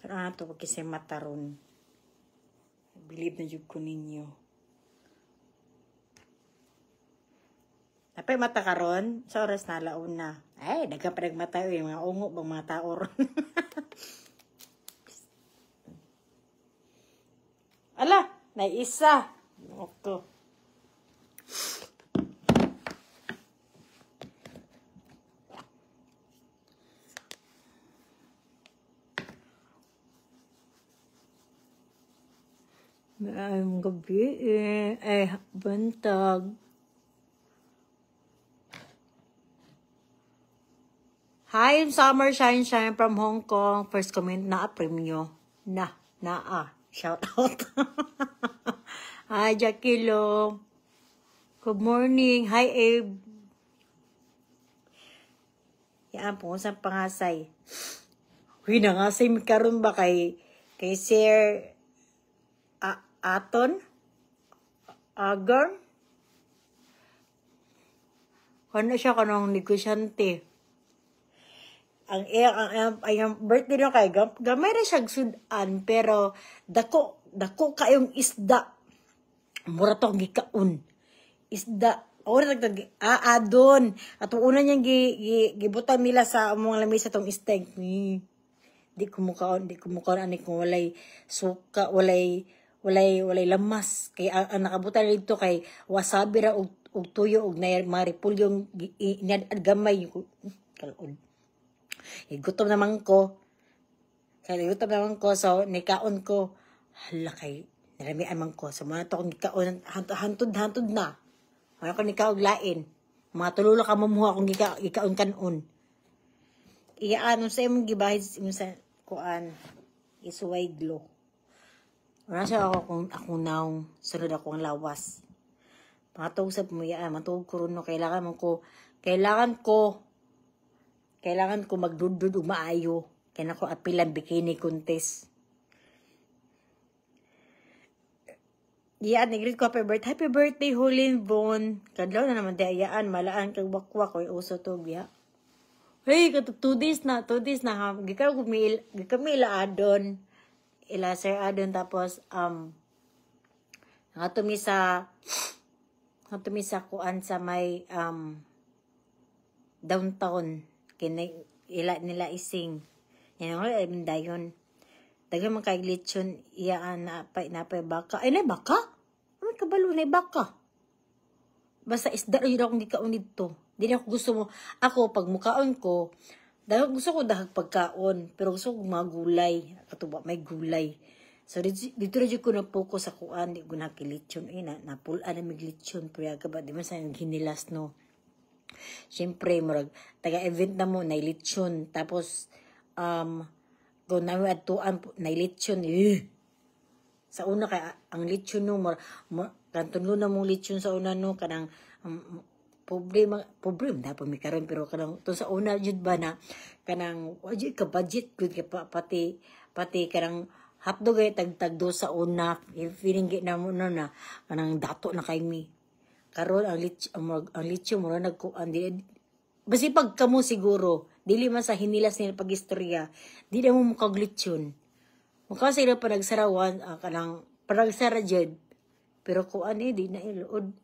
Pero ano to, kasi mataron. Believe na jud ko ninyo. Napay mata karon sa oras na alauna. Ay, daghan pa nagmata oy, mga ungo bang mga tao ron. Ala, naisa. Okay. Maayong gabi eh. Ay, bantag. Hi, I'm Summer Shine Shine from Hong Kong. First comment na premyo. Na, naa. Shout out. Hi, Jackie Lo. Good morning. Hi, Abe. Yan po, sa pangasay. Uy, nangasay mi karon ba kay Sir Aton? Agar? Kano siya kanong negosyante? Ang ang birthday no kay gamay ra siya sudan pero dako dako kayong isda. Mura tong gikaon. Isda. Ora nagtag adon. Atong una niyang gibutan nila sa among lamesa tong isda. Di ko mukaon, di ko mukaon ani kung walay suka, walay lamas kay ang nakabutan dito kay wasabi ra og tuyo og nay maripulyong gamay kalod. Gutom naman ko. Kaya gutom naman ko so nikaon ko. Hala kay naramian man ko. So mga to akong gikaon hantod na. Wala ko nikaog lain. Mga tulo ka mamuha akong gikaon kanon. Iyaan sa imong gibahid sa kuan isuway glow. Wala siya ako kung ako naong sunod ako ang lawas. Pangatog sa pumuyaan, matug ko ron no, kailangan ko magdudud og maayo. Kaya nako apilan bikini contest. Iyaan, nag-greet ko happy birthday. Happy birthday, Hulin Von. Kadlaw na naman di ayaan, malaan kag wakwak oy uso to biya. Hey, kato 2 days na, 2 days na ha. Gikan ko ila adon. Ila Sir Adon tapos ngatumi sa kuan sa may downtown kini ila nila ising yan ang dayon daghan man kay lechon iyaan na napay baka ay nay baka ay kabalo nay baka basta isda ra yun akong gikaon didto. Dili ako gusto mo ako pag mukaon ko dahil gusto ko dahag pagkaon, pero gusto ko mga gulay. Katuba, may gulay. So, dito rin ko na focus sa kuan. Di ko nakilitsyon. Eh, napulaan na may litsyon. Pero yaga ba, di man sa hinilas, no? Siyempre, murag, taga-event na mo, nailitsyon. Tapos, kung namin atuan, nailitsyon. Eh. Sa una, kay ang litsyon, no, kantunlo na mong litsyon sa una, no, kanang, problema na pa mi karon pero kanang to sa una jud ba na kanang wa jud ka budget gud kay pati kanang hotdog ay tagtag do sa una feeling gid na mo no na kanang dato na kay mi karon ang lechon mura nagkuan di basi pag kamo siguro dili man sa hinilas nila pagistorya di na mo mukag lechon mukha sila pa nagsarawan kanang panagsara jud pero kuan eh di na iluod.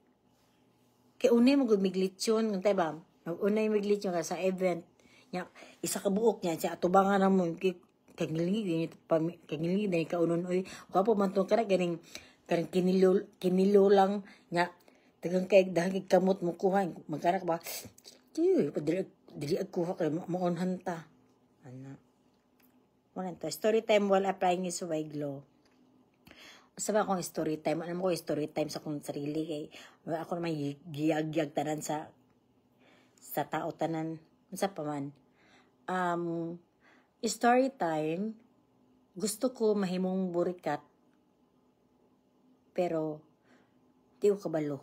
Kay unay mo gud miglitsyon, kung ba? Mag-unay miglitsyon ka sa event. Nya, isa ka buok niya, siya atubangan na mo kay ngilingid ni kaunon oy. Gwapo man tong kana ganing kanang kinilo lang nya. Daghang kay dahang kamot mo kuha, magkana ka ba? Dili kuha kay maonhan ta. Ana. Wala to story time while applying is way glow. Sa ba akong story time? Ano mo ko story time sa akong sarili kay ako naman giyag-giyag tanan sa tao tanan. Unsa pa man. Story time, gusto ko mahimong burikat pero di ko kabalo.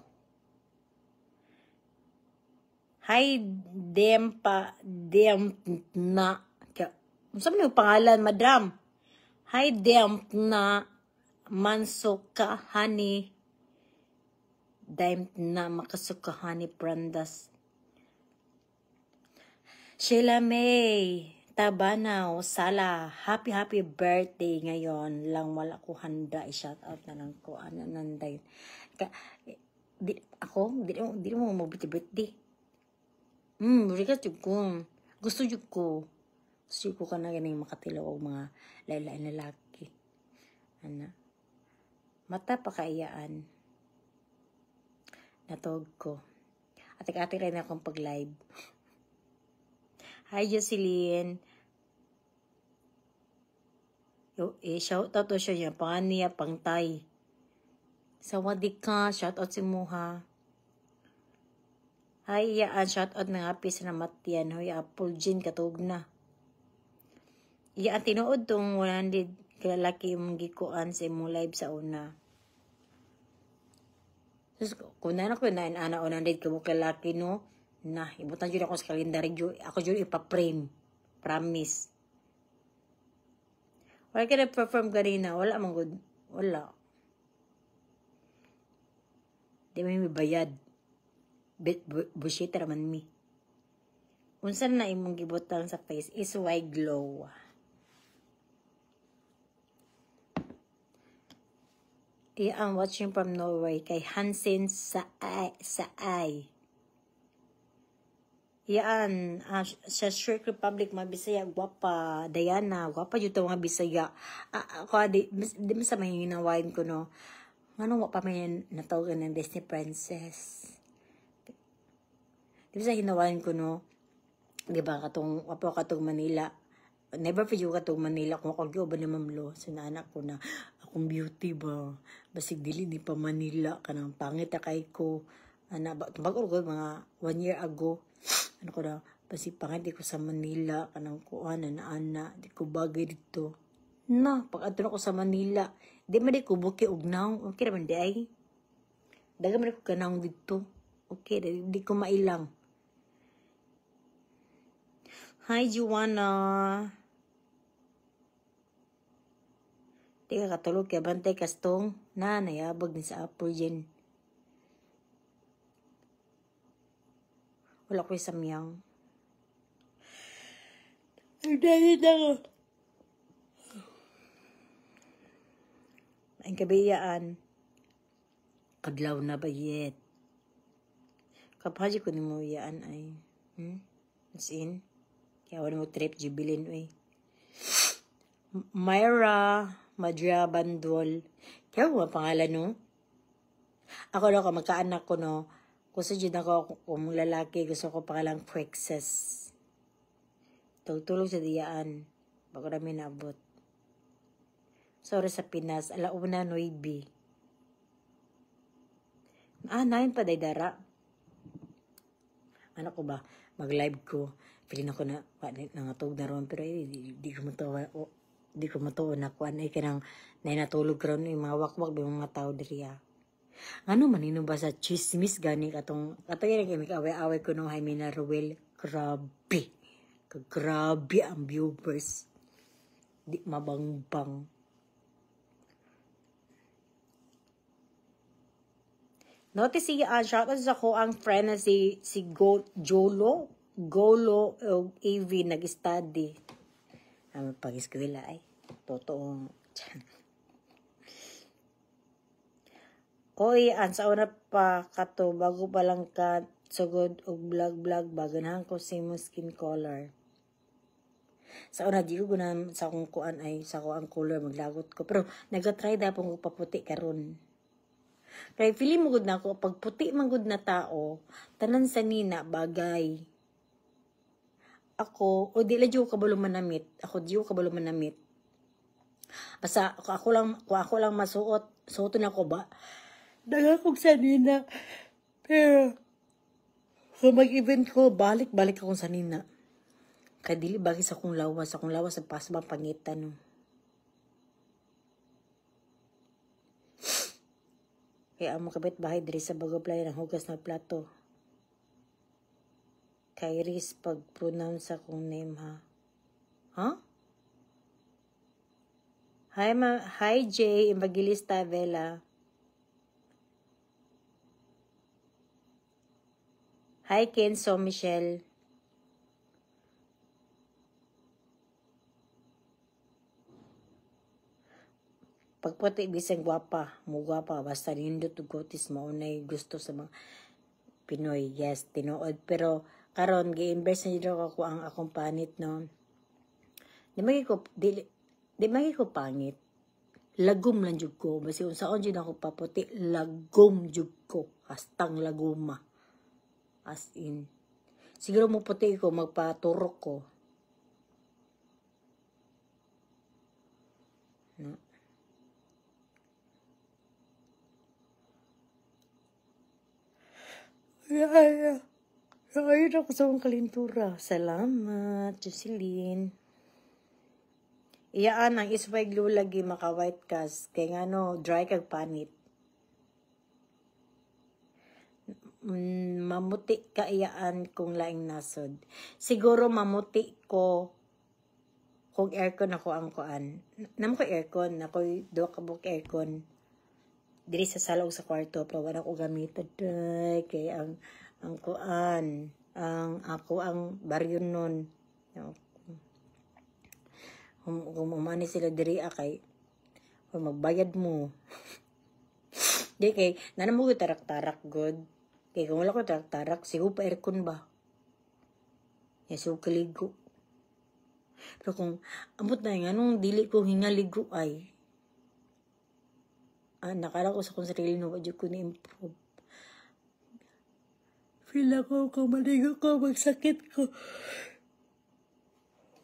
Hi dem pa dem na. Unsa man yung pangalan, madam? Hi dem na mansuka honey. Dime na makasuka honey prandas. Sheila May, Tabanaw, Sala, happy happy birthday ngayon lang wala ko handa, i-shout out na lang ko. Ano nanday. Ka, di, ako, di mo mo birthday. Request jud ko. Gusto jud ko. Gusto jud ko kana ganing makatilaw og mga lain-lain lalaki. Ana. Mata pa kaiyaan. Natog ko. Atik-atik rin akong pag-live. Hi, Jocelyn. Yo, eh, shout out to siya niya. Pangan niya, pangtay. Sawadee ka. Shout out si Muha. Hi, iyaan. Shout out na nga sa namatyan. Hoy, Apple Jean, katug na. Iyaan, tinuod tong 100 kalalaki imong gikuan sa imong live sa una. Sus, kung na ko na ana 100 ka lalaki, no? Na, ibutan jud ako sa kalendaryo. Ako jud ipa-frame. Promise. Wala ka na-perform kanina. Wala man gud. Wala. Di may bayad. Bushita raman mi. Unsa na imong gibutang sa face is why glow. I am watching from Norway kay Hansen sa ay. Yan, sa Czech Republic, mga Bisaya, gwapa. Diana, gwapa jud to mga Bisaya. Ako, di man sa mahihinawain ko, no. Ngano wa pa may natawagan ng Disney princess? Di ba sa hinawain ko, no? Di ba, katong, wapo katong Manila. Never pa jud katong Manila. Kung ako gyud ba ni Ma'am Lo, so naanak ko na, akong beauty ba? Basig dili ni pa Manila, kanang pangit na kay ko. Ana, ba, bago ko mga 1 year ago, ano ko na, basig pangit di ko sa Manila, kanang kuan, ana, ana, di ko bagay dito. Na, pag adto na ko sa Manila, di man di ko buki og naong, okay raman di ay. Daga man di ko kanang dito. Okay, di ko mailang. Hi, Joanna. Di ka katulog kay bantay kastong na nayabag ni sa Apple Jen. Wala ko samyang. Ang dali na ko. Ang kabiyaan. Kadlaw na ba yet? Kapaji ko ni mo iyaan ay. As in? Kaya wala mo trip, jubilin, uy. Myra Madria Bandol. Kaya mo pangalan, no? Ako no, kung magkaanak ko, no, gusto dyan ako, kung lalaki, gusto ko pangalang Quexes. Tulog sa diyaan. Bago namin naabot. Sorry sa Pinas, alauna, 9. Ah, 9 pa, day dara. Ano ko ba? Mag-live ko. Feeling ako na, nangatog na ron, pero eh, di ko matuwa, oh, di ko matuo na kuan ay kanang natulog karon yung mga wakwak ba yung mga tao diri ah. Ano manino ba sa chismis gani katong katong yan kay away-away ko no Jaime na Ruel, grabe. Grabe ang viewers. Di mabangbang. Notice siya, shout out sa ko ang friend na si Go, Jolo, Golo o AV nag-study. Ang pag-eskwela ay totoong. Oy, ang sa una pa kato bago pa lang ka sugod og vlog vlog ba ganahan ko sa imong skin color. Sa una di ko ganahan sa akong kuan ay sa ako ang color maglagot ko pero naga-try dapon ko paputi karon. Kay feeling mo gud na ako pag puti man gud na tao, tanan sa nina bagay. Ako, o di la jud ko kabalo manamit. Ako di ko kabalo manamit. Basta ako lang kung ako lang masuot, suoton ako ba. Daga kog sanina. Pero kung mag-event ko, balik-balik akong sanina. Kay dili bagay sa akong lawas sa pasbang pangitan. No. Kaya ang makabit bahay diri sa bago play ng hugas na plato. Kairis pag-pronounce akong name ha. Huh? Hi ma, hi Jay Evangelista Vela. Hi Kenzo Michelle. Pagputi bisan gwapa, mo gwapa basta nindot og kutis, mao nay gusto sa mga Pinoy. Yes, tinuod. Pero karon gi-invest na jud ako ang akong panit, no. Di man ko pangit. Lagom lang jud ko. Basi unsaon jud ako paputi, lagom jud ko. Hastang lagoma. As in. Siguro mo puti ko, magpaturok ko. No. Ay, ayun ako sa akong kalintura. Salamat, Jocelyn. Iyaan ang isway glue lagi maka-white cast. Kaya nga no, dry kag panit. Mamuti ka iyaan kung laing nasod. Siguro mamuti ko kung aircon ako ang kuan. Namo ko aircon, ako'y duha ka buok aircon. Diri sa sala ug sa kwarto, pero wala ko gamiton. Ay, kay ang kuan, ang ako ang baryo nun. Kung umani sila diri kay o magbayad mo. Di kay nana mo ko tarak-tarak good. Kay kung wala ko tarak-tarak, siguro pa aircon ba? Ya siguro kaligo. Pero kung ambot na nga nung dili ko hingaligo ay nakala ko sa akong sarili no, wa jud ko ni-improve. Feel ako kung maligo ko, magsakit ko.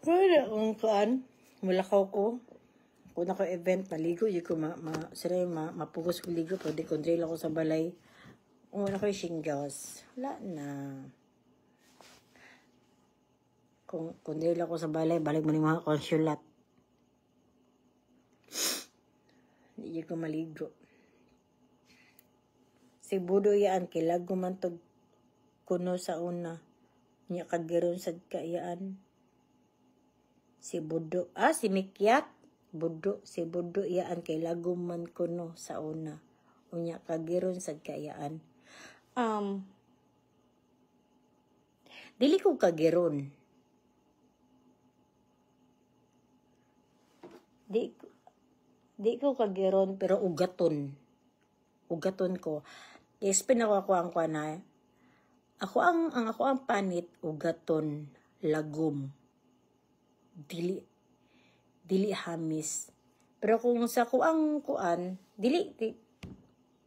Wala akong kuan. Mulakaw ko. Kung ako event, maligo, yun ko ma, ma, sila ma, mapugos ko ligo, pero di kondril ako sa balay. Kung wala ko yung shingles, wala na. Kung kondril ako sa balay, balik mo ni mga consulat. Hindi ko maligo. Si Budo yaan, kilag gumantog kuno sa una. Nya kagiron sad kaiyaan. Si Budo. Ah, si Mikyat. Budo. Si Budo iyaan kay laguman kuno sa una. Unya kagiron sad kaiyaan. Dili ko kagiron. Di ko kagiron pero ugaton. Ugaton ko. I-spin ako ako ang kuan na. Ako ang panit ugaton lagom. Dili hamis. Pero kung sa kuang kuan, dili di,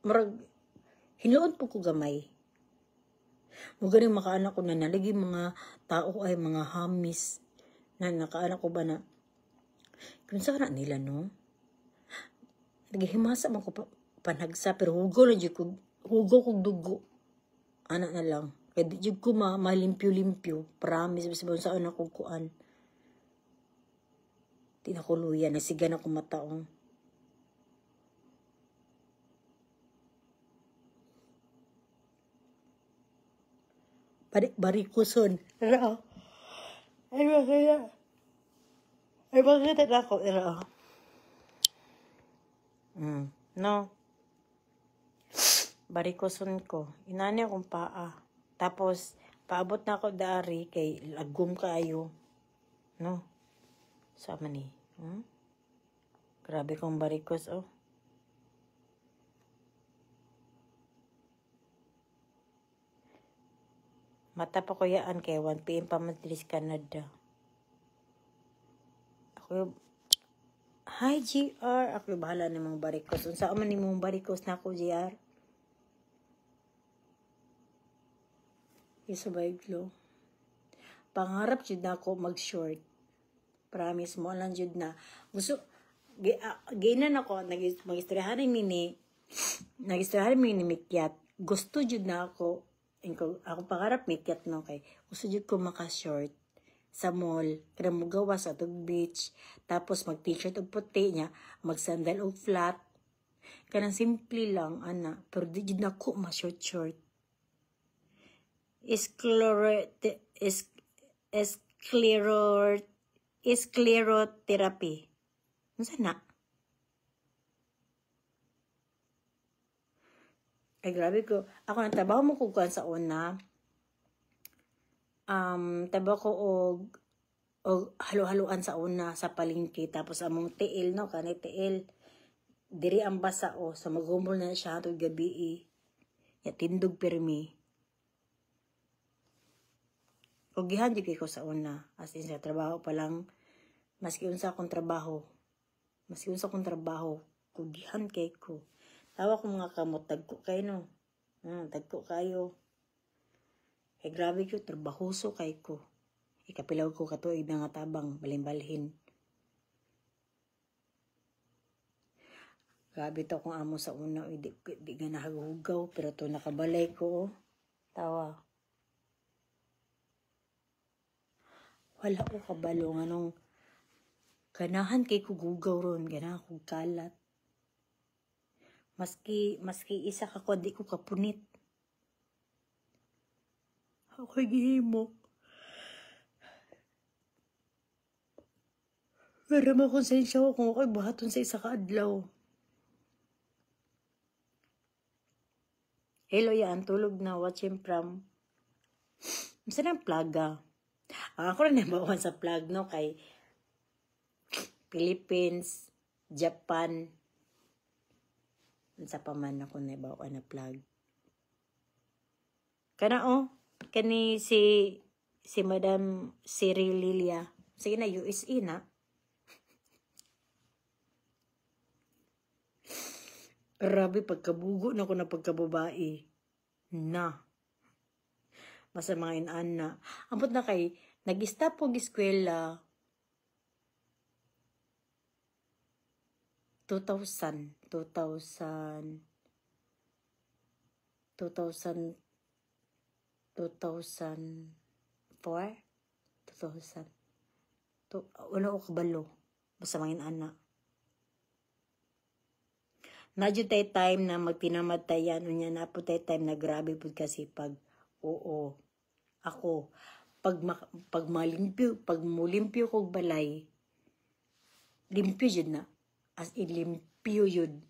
murag hinuon po ko gamay. Mo gani makaanak ko na naligi mga tao ay mga hamis na nakaanak ko ba na kung sa na nila no. Nagihimasa man ko panhagsa pero hugo na jud ko, hugo kog dugo. Ana na lang. Kay di jud ko malimpyo-limpyo. Promise basta sa anak ko kuan. Di na ko luya, nasigan ako mataong. Barikuson. Ra. Ay, bakit? Ay, bakit na ako? Ra. No. Barikuson ko. Inani akong paa. Tapos, paabot na ako dari kay lagom kaayo. No. Sama ni. Grabe kong barikos, oh. Mata pa ko yaan kay 1 PM pa man diri sa Canada. Ako, hi GR. Ako bahala ni mong barikos. Unsa man ni mong barikos na ako, GR? Isabay glow. Pangarap jud na ako mag-short. Promise mo lang jud na. Gusto, giinan ako, mag-istoryahan ni Mini, nag-istoryahan ni Mini Mikyat. Gusto jud na ako, ako pangarap Mikyat no kay. Gusto jud ko maka-short sa mall, kada mugawa sa atong beach, tapos mag-t-shirt og puti niya, mag-sandal og flat. Kanang simple lang, ana, pero di jud nako ma-short-short. Sclerotherapy. Unsa na? Ay, grabe ko. Ako nagtrabaho mo ko kuan sa una. Trabaho ko og halo-haloan sa una sa palengke. Tapos among tiil, no? Kanay tiil. Diri ang basa o, so maghumol na siya hantod gabi eh. Ya tindog pirmi. Kugihan jud ko sa una, as in sa trabaho pa lang, maski unsa akong trabaho, kugihan kay ko. Tawa ko mga kamot, tagko kayo no. Tagko kayo. Kay grabe ko, trabahoso kay ko. Ikapilaw ko katuig na nga tabang, balimbalhin. Grabe to akong amo sa una, uy, di nga nakahugaw, pero to nakabalay ko, oh. Tawa. Wala ko kabalo nga nung ganahan kay kugugaw ron, ganahan kong kalat. Maski isa ka ko, di ko kapunit. Ako'y gihimo. Pero makonsensya ko kung ako'y buhaton sa isa ka adlaw. Hello, yan. Tulog na. Watching from... Masa ng plaga? Ako rin nabawan sa plug, no? Kay Philippines, Japan. Unsa pa man ako nabawan na plug. Kana, oh. Kani si Madam Cyril Lilia. Sige na, USA na. Grabe, pagkabugo na ko na pagkababae. Na. Basta mga inaan na. Ambot na kay, nag-stop og eskwela 2000, 2000, 2000, 2004, 2000. To, wala ko kabalo. Basta mga inaan na. Nadyo tay time na magtinamad tayo yan. Unya na po tay time na grabe po kasi pag, oo, ako, pag malimpyo, pag mulimpyo kog balay, limpyo yun na. As in, limpyo yun.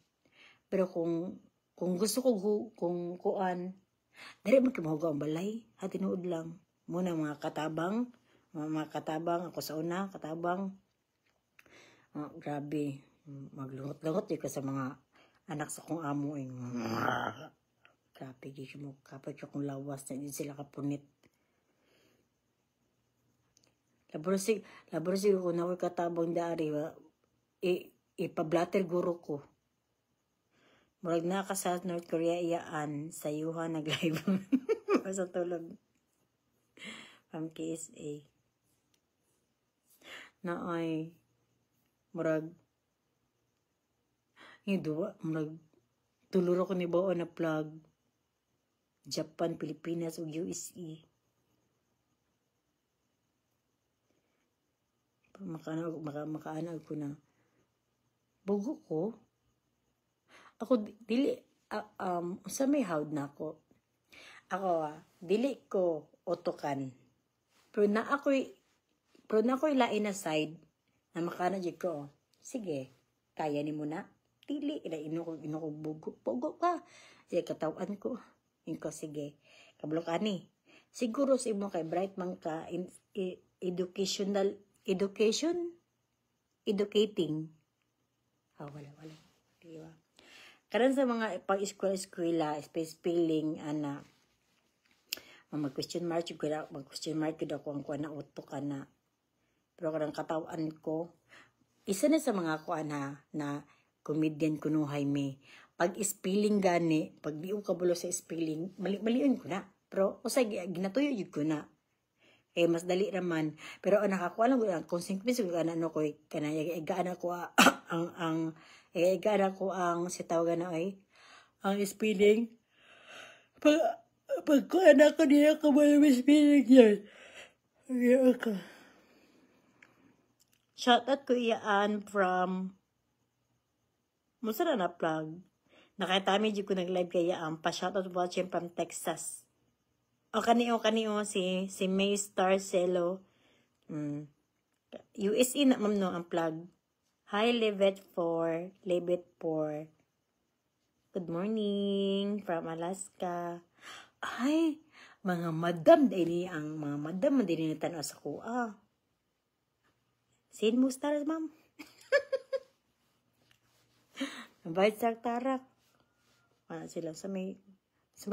Pero kung gusto ko, kung kuan, dali man kimahugaw ang balay, ha, tinuod lang. Muna mga katabang, ako sa una, katabang. Oh, grabe, maglungot-lungot yun ko sa mga anak sa kong amo eh. Grabe, di mo kapag akong lawas na hindi sila kapunit. Labro sig ko na ako'y katabang daari, ipablatter guro ko. Murag na ka sa North Korea iyaan, sa yuha nag-live. Sa tulog. From KSA. Na ay, murag, yung duwa, murag, tuluro ko ni Bao na plug. Japan, Pilipinas, ug USA. Makaana ko na. Bugo ko. Ako, dili, sa may hawd na ako. Ako, dili ko otokan. Pero na ako'y lain na side, na makaana jud ko, oh. Sige, kaya ni mo na. Dili, ino ko, bugo, bugo ka. Sige, katawan ko. Yun ko, sige. Kablok ani. Siguro sa imo kay bright man ka, educational, education, educating. Ah, wala. Diba? Karon sa mga pag-eskwela-eskwela, space spelling, ana, mag-question mark, mag-question mark, yun ako ang kuha na uto ka na. Pero karang katawan ko, isa na sa mga kuha na comedian ko no, Jaime. Pag spelling gani, pag di ko kabulo sa spelling, mali-maliun ko na. Pero, usay, ginatuyo yun ko na. Eh, mas dali raman. Pero, ang nakakuha lang ko, ang consequence ko, ano ko, kanaya, igaan ako, igaan ako ang, si tawagan na, ay, ang spelling. Pag kuha na ako, niya ako malam spelling yan. Kaya ako. Shout out ko iyaan from, musa na na-plug. Nakatami di ko nag-live kay iyaan. Pa-shoutout watching from Texas. O kaniyo si May Star Celo. USA na ma'am no ang plug. Hi Livet 4. Livet 4. Good morning from Alaska. Ay, mga madam din ang mga madam din ni tan-aw sa kuha. Sin mo stars ma'am. Bayad sa tarak. Ano sila sa may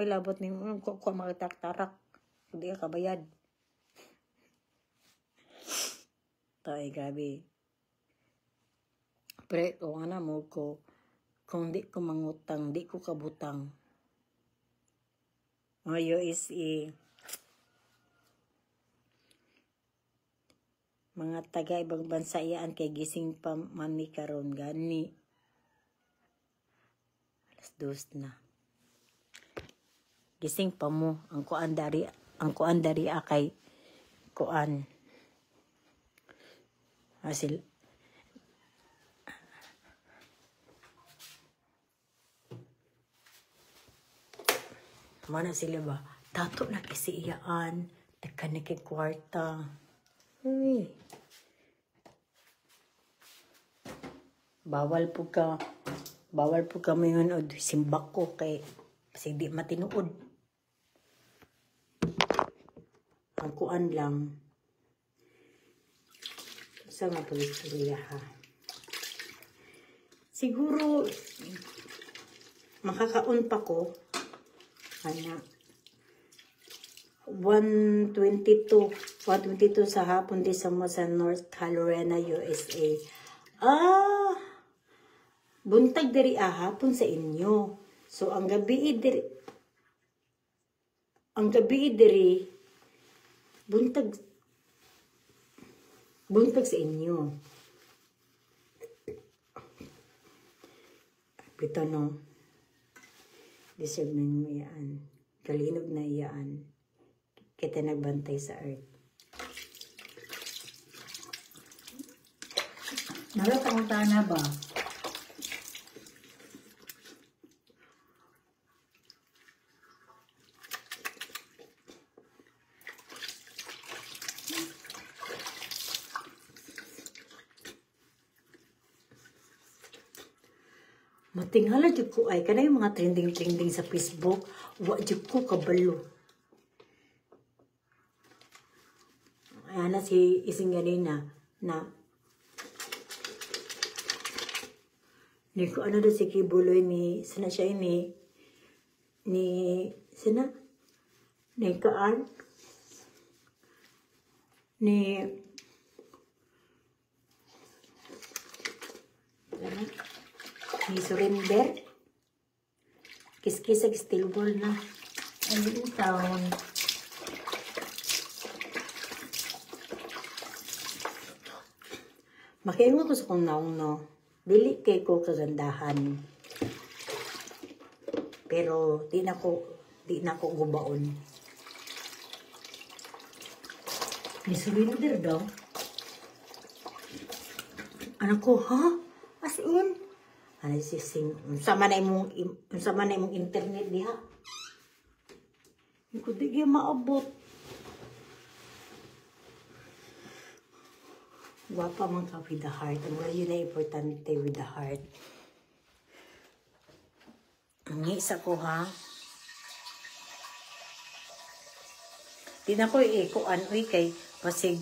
labot ni ko ko mga tarak. Hindi ka kabayad. Tay, grabe. Pre, kung ano mo ko, kung di ko mangutang, di ko kabutang. Mga USA, mga taga ibang bansa iyaan kay gising pa mami karon gani. 2:00 na. Gising pa mo ang kuan dari akay kuan. Asil Mana sila ba? Tato na kasi iyaan. Tagka na kay kwarta. Uy. Bawal po ka. Bawal po kami yun o simbak ko kay kasi di matinuod. Ang kuan lang. Sa nga pag-istorya ha. Siguro makakaon pa ko. Ana. 1:22. 1:22 sa hapon di sa mo sa North Carolina, USA. Ah! Buntag diri hapon sa inyo. So ang gabi diri buntag buntag sa inyo. Ito no. Deserve na mo iyaan. Kalinog na iyaan. Kita nagbantay sa earth. Nalata na ba? Matinghala jud ko ay kanay mga trending-trending sa Facebook, wa jud ko kabalo. Ayan na si ising ganina na ni ko ano do si Kibuloy ni sana siya ni sana ni kaan ni ni surrender kiskisag steel ball na ay taon. Makiingon ko sa kong naong no, dili kay ko kagandahan. Pero di na ko gubaon. Ni surrender daw. Ano ko ha? As in? Ano si sing unsa man na imong internet diha? Ko di gyud maabot. Gwapa man ka with the heart. Ang wala yun na importante with the heart. Ang isa ko ha. Di na ko ikuan uy kay pasig.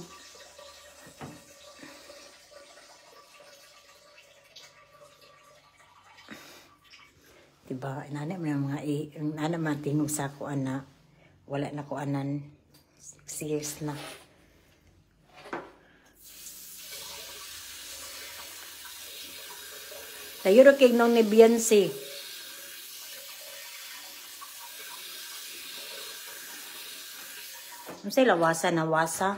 Diba? Inana man mga inana man tingog sa ko ana. Wala na ko anan. 6 years na. Tayo ro kay nung ni Beyonce. Unsay lawasa na wasa?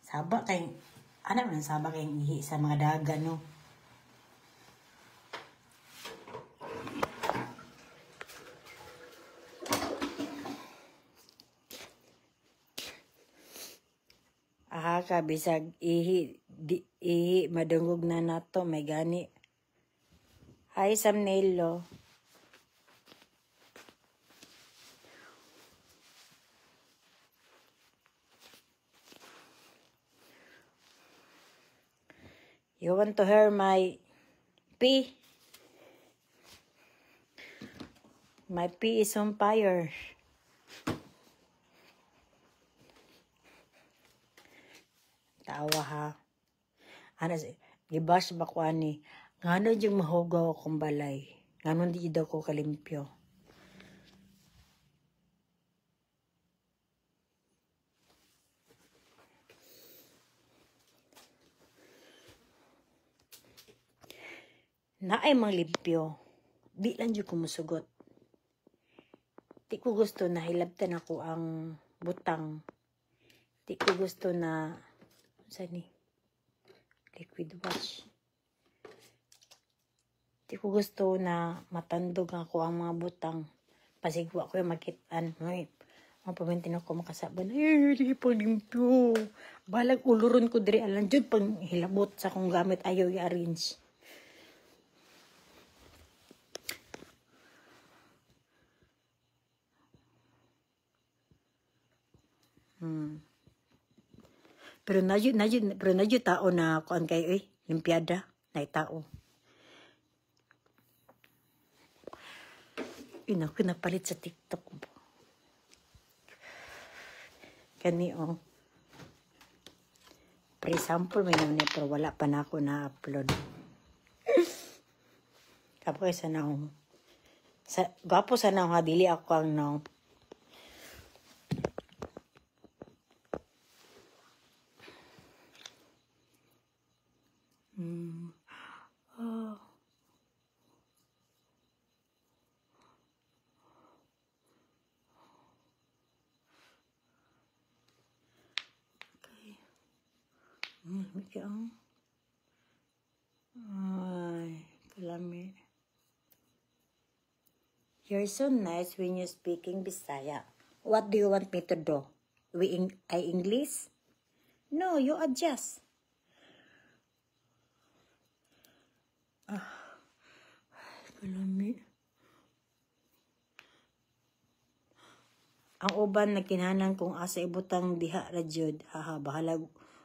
Saba kay ana man saba kay ihi sa mga daga no. Aha ka bisag ihi di, ihi madungog na nato may gani. Hi Sam Nelo. You want to hear my pee? My pee is on fire. Tawa ha. Ana, gibash ba ko ani? Ngano yung mahugaw akong balay? Ngano di daw ko kalimpyo? Naay mang limpyo. Di lang jud ko musugot. Di ko gusto na hilabtan ako ang butang. Di ko gusto na unsa ni? Liquid wash. Di ko gusto na matandog ako ang mga butang. Pasigwa ko yung makitaan. Ay, mga pamintin ako makasaban. Ay, di pa limpyo. Balag uluron ko diri alang jud pang hilabot sa akong gamit ayaw i-arrange. Pero na tao na kuan kay oy, limpiada, na tao. Yun ako napalit sa TikTok. Kani oh. For example, may naman pero wala pa na ako na-upload. Kapo sa naong. Sa, gwapo sa naong ha, dili ako ang no. Oh. Okay. Ang. Ay, kalami. You're so nice when you're speaking Bisaya. What do you want me to do? I English? No, you adjust. Ah, kalami. Ang uban nagkinahanglan kung asa ibutang diha ra jud. Haha, bahala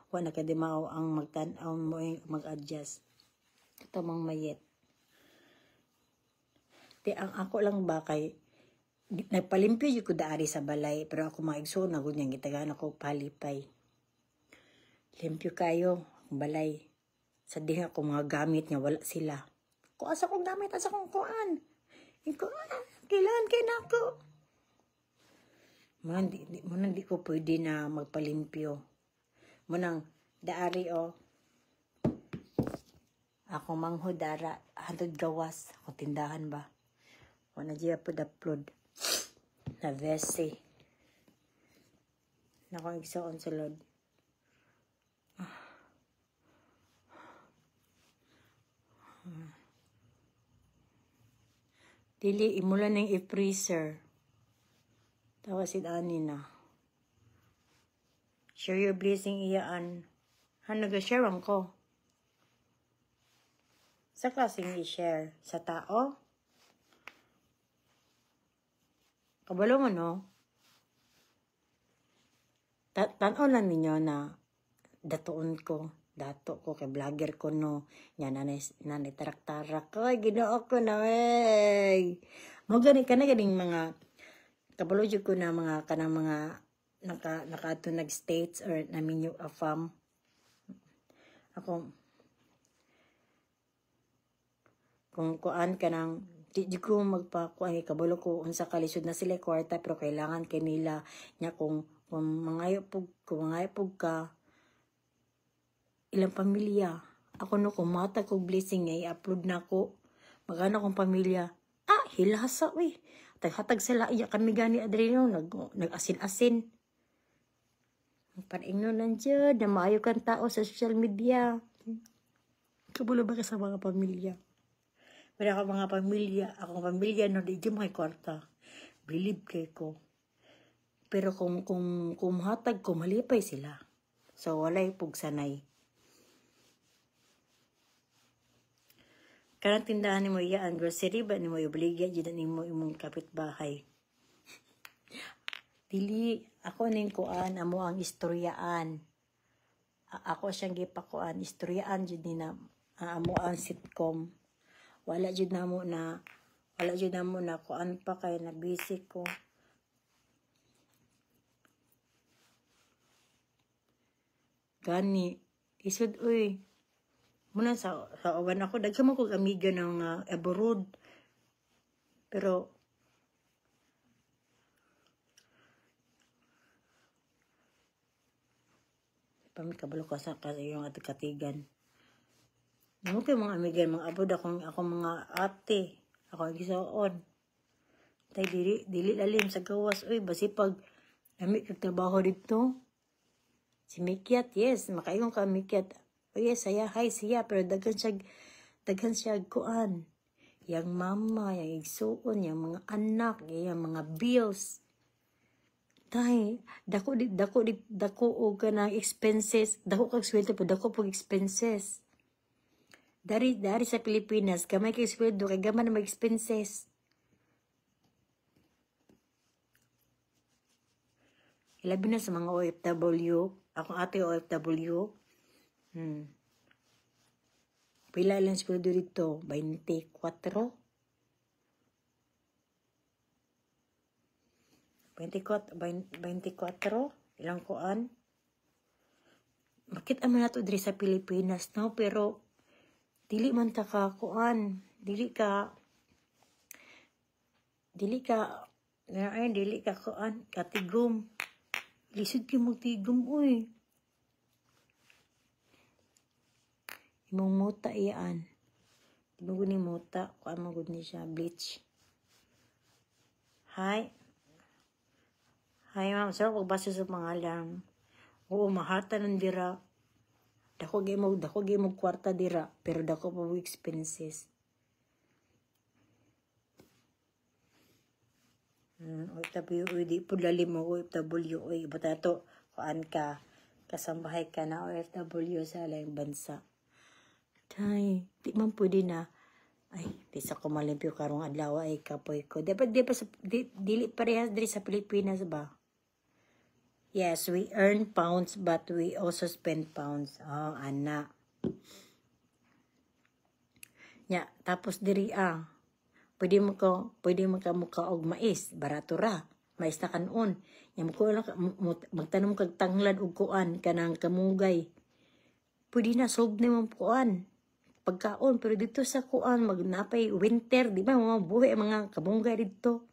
wa nakadimao ang magtan-aw mo mag-adjust. Ito mang mayet. Di ang ako lang ba kay nagpalimpyo jud ko daari sa balay pero ako mga igsoon na gud niyang gitagaan ako palipay. Limpyo kayo ang balay. Sa diha ko mga gamit nga wala sila. Ko asa kong gamit, asa kong kuan. Iko, kailangan kay nako. Munang di ko pwede na magpalimpyo. Munang daari o. Ako manghod dara hantod gawas akong tindahan ba. Wala diya po upload. Na vese. Nako igsoon sa lod. Dili imula ning i-freezer. Tawa si ani na. Share your blessing iyaan. Han nag-share ang ko. Sa klaseng i-share sa tao. Kabalo mo no? Tan-aw lang ninyo na datuon ko. Dato ko kay vlogger ko no. Nya nanay nanay tarak-tarak. Ay, Ginoo ko na wey. Mo gani ka na ganing mga kabalo jud ko na mga kanang mga naka nag states or naminyo a fam. Ako kung kuan ka nang di ko magpakuan kay kabalo ko unsa kalisod na sila kwarta pero kailangan kay nila nya kung mangayo pug ka ilang pamilya. Ako no kung mata kog blessing nga i-upload na ko magana kong pamilya. Ah, hilasa we. Taghatag sila iya kami gani Adreno nag-asin-asin. Paringno lang jud na maayo kang tao sa social media. Kabalo ba ka sa mga pamilya? Pero ako mga pamilya, akong pamilya no di jud may kwarta. Believe kay ko. Pero kung hatag ko malipay sila. So walay pugsanay. Kanang tindahan nimo iya ang grocery ba nimo ibaligya jud nimo imong kapitbahay. Dili ako ning kuan amo ang istoryaan. Ako siyang gipakuan istoryaan jud ni na amo ang sitcom. Wala jud namo na kuan pa kay na busy ko. Gani isod uy. Muna sa uban ako daghan man kog amiga ng abroad. Pero pamikabalo ka sa iyong at katigan. Mo kay mga amiga mga abroad akong mga ate, ako gisuon. Tay dili lalim sa gawas uy basi pag lami kag trabaho didto. Si Mikyat, yes, makaingon ka Mikyat. Oh yes, saya, hi siya, pero daghan siya kuan. Yang mama, yang igsuon, yang mga anak, yang mga bills. Tay, dako og kanang expenses, dako kag sweldo pero dako pog expenses. Dari sa Pilipinas, gamay kay sweldo kay gamay na mag expenses. Ilabi na sa mga OFW, akong ate OFW. Pila lang sweldo dito? 24? 24? Ilang kuan? Makita man nato diri sa Pilipinas, no? Pero dili man ta ka kuan, dili ka kuan, katigom. Lisod kay magtigom uy. Imong muta iyaan. Di ba guni muta? Kuan mo guni siya bleach. Hi. Hi ma'am, sir, pagbasa sa pangalan. Oo, mahata ng dira. Dako gyud mo kwarta dira, pero dako pa expenses. OFW, uy, di po lalim mo, OFW, uy, bata to, kuan ka, kasambahay ka na, OFW sa laing bansa. Tay, di man pwede na, ay, di sa kumalimpyo karong adlaw, ay, kapoy ko. Dapat, di pa, dili parehas diri sa Pilipinas ba? Yes, we earn pounds, but we also spend pounds. Oh, ana. Ya, tapos diri, pwede mo ka muka og mais, barato ra. Mais na kanon. Nya mo ko lang magtanom kag tanglad og kuan kanang kamugay. Pwede na solve nimo kuan pagkaon, pero dito sa kuan magnapay winter, di ba mga buhi ang mga kamunggay dito.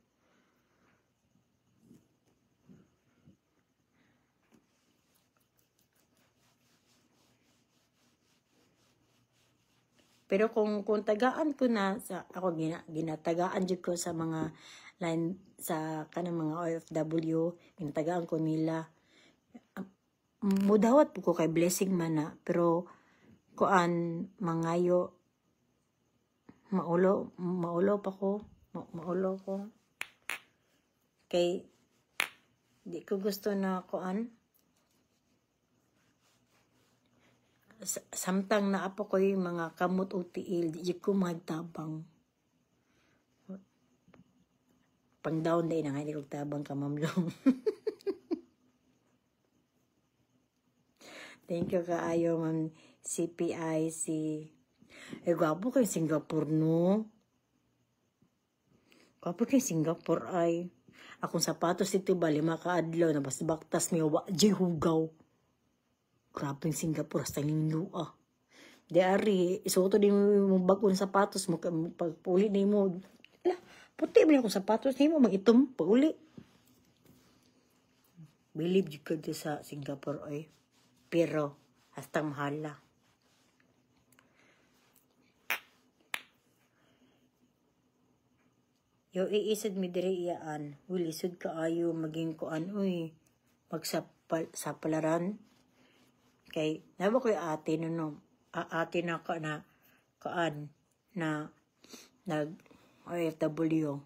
Pero kung tagaan ko na sa ako ginatagaan jud ko sa mga line sa kanang mga OFW, ginatagaan ko nila. Mudawat po ko kay blessing man na, pero kuan mangayo maulo pa ko, maulo ko. Kay di ko gusto na kuan. Samtang naapo ko yung mga kamot o tiil, di ko magtabang. Pang down day na nga, di ko tabang ka, Ma'am Long. Thank you kaayo, Ma'am CPIC. Eh, gwapo kay Singapore, no? Gwapo kay Singapore, ay. Akong sapatos dito ba, 5 ka adlaw, nabasbaktas niyo, wa, di hugaw. Grabe yung Singapore, hasta ninyo, ah. Di ari, isuoto din mo bagong sapatos mo, pag-uli na mo. Ala, puti ba yung sapatos na mo, mag-itom, pag-uli. Believe you could sa Singapore, ay. Pero, hasta mahala. Yo, iisod mi diri iyaan. Uy, lisod ka ayo, maging kuan, uy. Magsapalaran. Kay, naba ko yung ate no, no. Ate na ka na, kaan, na, nag, OFW.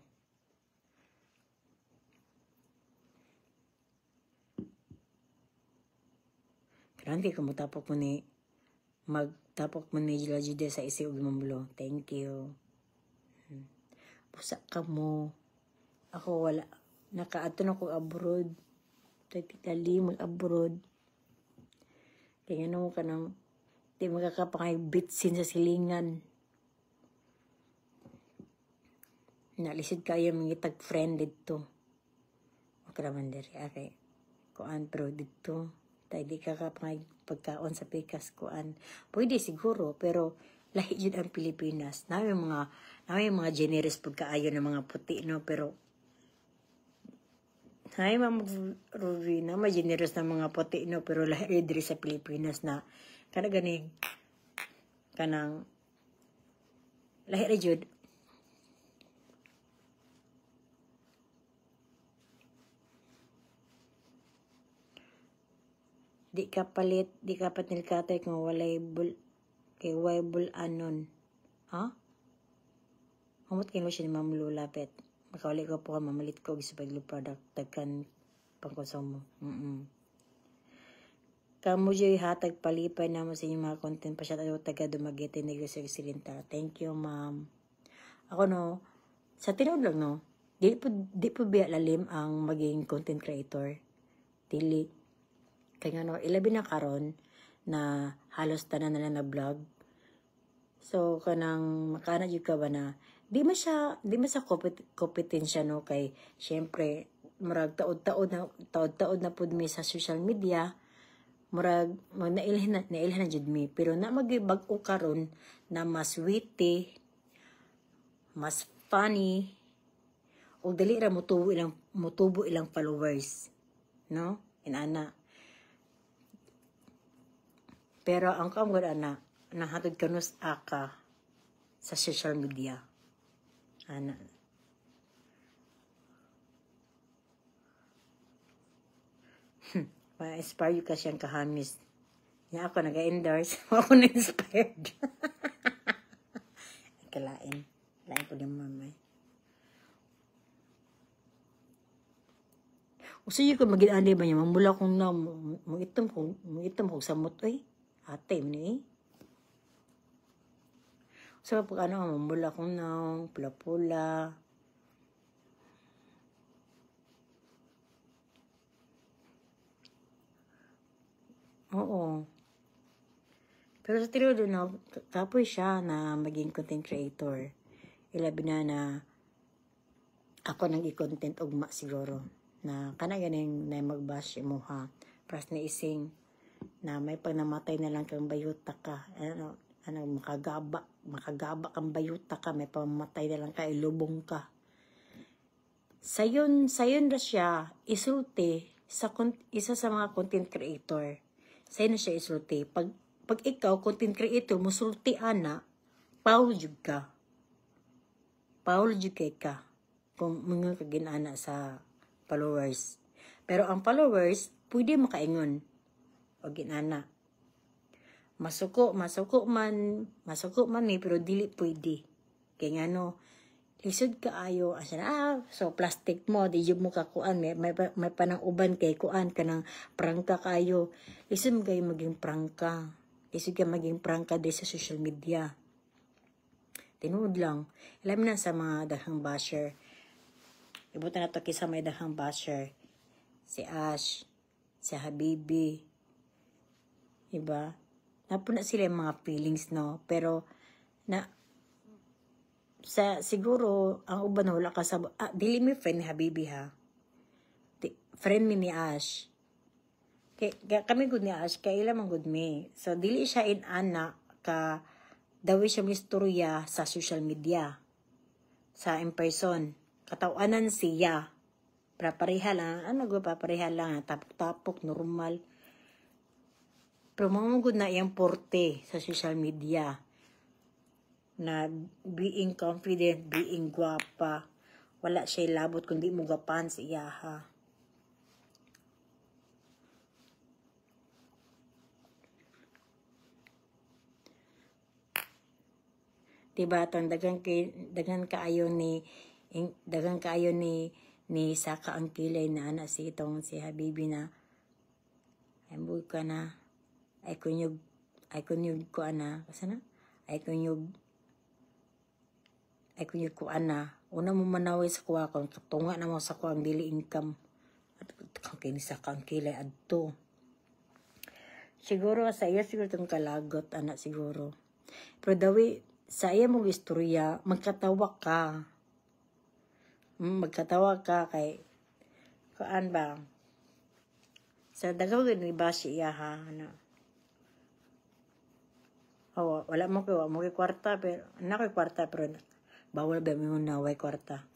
Kailangan kayo kumutapok mo ni, magtapok mo ni Jila Jude sa isi ug mamlo. Thank you. Pusa ka mo. Ako wala. Nakaato na ko abroad. Tali mag-abroad. Kaya ano ka nang, di makakapangay bitsin sa silingan. Nalisid kayo mga tag-friend dito. Okay naman diri. Okay. Kuan pero dito. Tay di ka pagkaon sa pikas kuan. Pwede siguro, pero lahi jud ang Pilipinas. Na may mga generous pagkaayo ng mga puti, no, pero ay, Ma'am Rowena, may generous na mga puti, no, pero lahi diri sa Pilipinas na kana ganing kanang lahi ra jud. Di ka palit, di ka patil katay kung walay bul kay way bulanon. Ha? Humot kay siya ni Ma'am Lula pet. Makawali ko po ka mamalit ko og Super Glue product daghan pangkonsumo. Kamo joy hatag palipay namo sa inyong mga content pa siya taga Dumaguete, Negros Occidental. Thank you, ma'am. Ako no, sa tinuod lang no, di po biya lalim ang maging content creator. Dili. Kaya no, ilabi na karon na halos tanan na lang na vlog. So kanang makana jud ka ba na di man sa competensya no, kay syempre murag taod-taod na pud mi sa social media, murag mo nailhan na jud mi, pero na bag-o karon na mas witty, mas funny ug dali ra mutubo ilang followers no, inana. Pero ang kaamgod ana nahatod kanus aka sa social media ana. Ma-inspire ka siyang kahamis. Nya ako nag-endorse. Ako na-inspired. Kalain. Lain po din mamay. Usa ko maging ani ba niya, mamula kong na, muitom kong samot, oy. Ate, mo ni eh. So, pag ano, mamula kong na, pula-pula. Oo. Pero sa tinuod no, kapoy siya na maging content creator. Ilabi na na ako nang i-content ugma siguro. Na kana ganing na mag-bash imuha. Pras ni ising na may pag namatay na lang kang bayuta ka. Ano, ano makagaba kang bayuta ka, may pamatay na lang ka, ilubong ka. Sayon ra siya isulti sa isa sa mga content creator. Sayon na siya isulti. Pag ikaw content creator musulti ana, paul jud ka. Paul jud kay ka kung mga kaginana sa followers. Pero ang followers pwede makaingon o ginana. Masuko man ni pero dili pwede. Kay ngano, lisod kaayo asa na ah, so plastic mo di jud mo kakuan, may panang uban kay kuan kanang prangka kayo, lisod mo kayo maging prangka, lisod ka maging prangka di sa social media, tinuod lang. Alam na sa mga daghang basher, ibutan na to kisa may daghang basher, si Ash, si Habibi, iba napuna sila yung mga feelings no, pero na sa siguro ang uban wala ka sa ah, dili mi friend ni Habibi ha. Di, friend mi ni Ash. Kay, kami good ni Ash kay ila man good mi. So dili siya in ana ka dawi siya mistorya sa social media. Sa in person. Katawanan siya. Pero pareha lang, ano go, pareha lang, tapok-tapok, normal. Pero mga good na iyang porte sa social media na being confident, being guwapa. Wala siya labot kundi mo gapan sa iyaha. Diba tong daghan kaayo ni Saka ang kilay na ana si itong si Habibi na ay ka na ay kunyog ko ana kasi na ay kunyog ko ana una mo manaway sa kuha kung katunga na mo sa kuha ang dili income at kang kini Saka ang kilay adto siguro sa iya, siguro itong kalagot ana siguro. Pero dawi sa iya mong istorya, magkatawa ka. Magkatawa ka kay kuan ba. Sa daghan gud ni bash iya ha ana. Oh, wala mo kay kwarta, pero na koy kwarta, pero bawal ba mo na way kwarta.